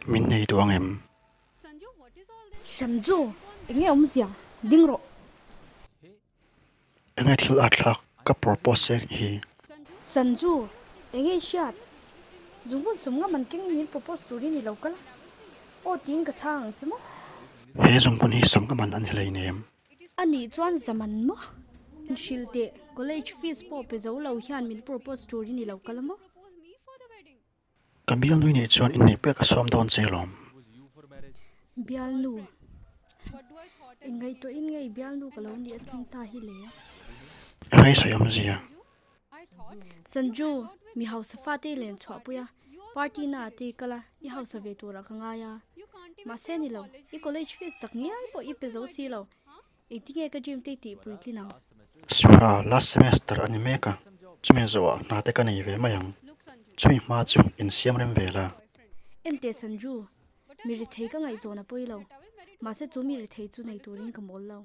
Min nei duh ang em? Sanju, eng nge awmzia? Ding rawh. Eng nge thil atthlak ka propose che nih hi? Sanju, eng nge i hriat? Zungbun sum ngam an keng min propose turin i lo kal a. Aw tiin ka chhang ang che maw? He zungbun hi sum ngam an an hlei nem. A nih chuan zaman maw? Hrilh teh, college fees pawh pe zo lo hian min propose turin i lo kal a maw? Ka bialnu nih chuan inneih pek a sawm dawn che lawm. Bialnu. Inngaihtuahin ngei bialnu ka lo nih a thleng ta hi le. Engei sawi awmzia? Sanju, mi hausa fate i len chhuahpui a, party na ah te i kal a, i hausa ve turah ka ngai a. Mahse ni lo, i college fees tak ngial pawh i pe zo si lo. Engtinge ka dream te i tih puitlin ang? Sura, last semester a ni mek a, chumi zawhah hna te ka nei ve mai ang. Chumi hma chu insiam rem ve la. Enteh Sanju, mi rethei ka ngaihzawn a pawi lo. Mahse chu mi rethei chu nei turin ka mawl lo.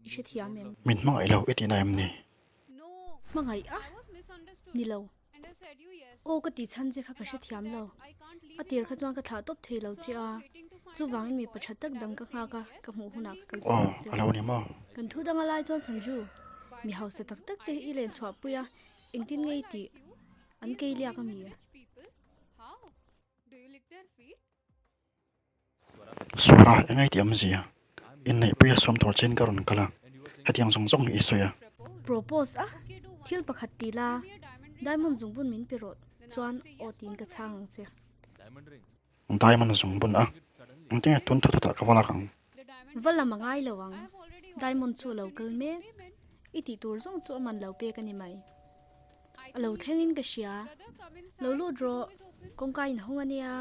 I hrethiam em? Min hmangaih lo i tihna em ni? Hmangaih a? Ni lo. Aw ka tih chhan che kha ka hrethiam lo. A tir kha chuan ka thlah tawp thei lo che a, chuvangin mipa tha tak dang ka nghak a, ka hmuh hunah ka kalsan Aw, che. a lo ni maw? Kan thu danga lai chuan Sanju, mi hausa tak tak te hi i len chhuah pui a, engtin nge i tih? An kei liak a mi? Sura, eng nge tih awmzia? Inneihpuia sawm tur chin ka rawn kal a, hetiang zawng zawng hi i sawi a. Propose a, thil pakhat ti la, diamond zungbun min pe rawh chuan aw tiin ka chhang ang che. Diamond zungbun a, engtin nge tun thut thutah ka va lak ang? Va lam a ngai lo ang, diamond chu a lo kal mek, i tih tur zawng chu a man lo pek a ni mai. A lo thlengin ka hria, lo lut rawh, kawngka inhawng a nia.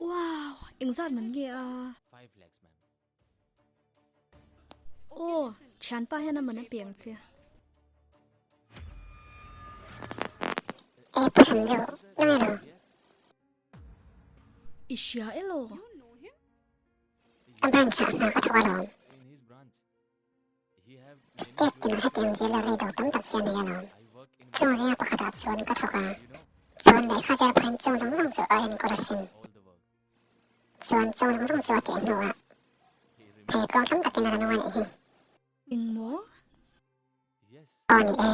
Wow! Engzat man nge a? Aw, thianpa hian a man a peng che. E pu Sanju, nang elo? I hria elo? A branch ah hna ka thawk alawm. State tinah hetiang jewellery do tam tak hi a nei alawm. Chung zinga pakhatah chuan ka thawk a, chuan lehkha zel phain chung zawng zawng chu a enkawl asin. Chuan chung zawng zawng chu a tih hnuah hei tluang hram takin a la nung a nih hi. Engmaw? Aw ni e,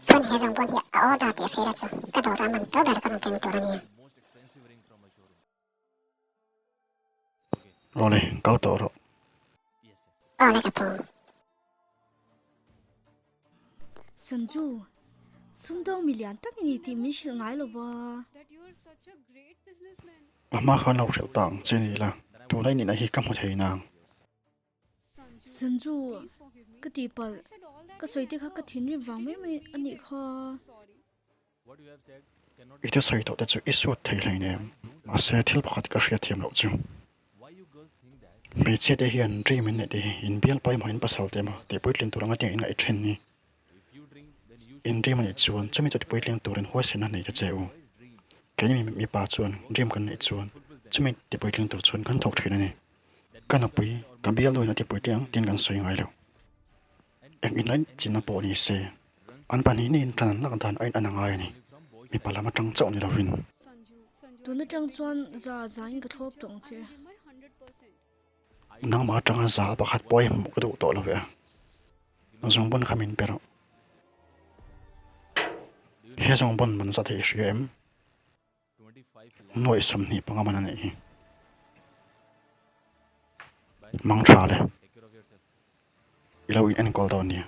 chuan he zawng pawn hi a order tih hre la chu ka dawrah man to ber ka rawn keng tur a nia. Awle, kal tawh rawh. Awle ka pu. Sanju, sumdawng mi lian tak i ni tih min hrilh ngai lo va. A hma khan lo hrilh ta ang che ni la, tuna i nihna hi ka hmu thei nang. Sanju, ka tihpalh, ka sawi te kha ka thinrim vang mai mai a nih kha. I thusawi tawh te chu i suat thei hlei nem. Mahse thil pakhat ka hriatthiam loh chu. Hmeichhia te hian dream in neih te hi in bialpa emaw in pasal te emaw tih puitling tur anga tiang in ngaih thin ni. In dream a nih chuan chumi chu ti puitling turin huaisenna nei ta che u. Keini mipa chuan dream kan neih chuan chumi ti puitling tur chuan kan thawk thin a ni. Ka nupui ka bialnuin a ti puitling ang tiin kan sawi ngai lo. Eng inlain chinna pawh ni se, an pahnih in tan an lak dan a in an a ngai a ni. Mipa lam atang chauh ni lovin. Tun atang chuan za zain ka thlawp tawh ang che. Nangmah atanga za pakhat pawh i hmuh ka duh tawh lo ve a. Zungbun kha min pe rawh. He zungbun man zat hi i hria em? Nuaih 25 man a neih hi. Mang tha le. I lo in enkawl dawn nia.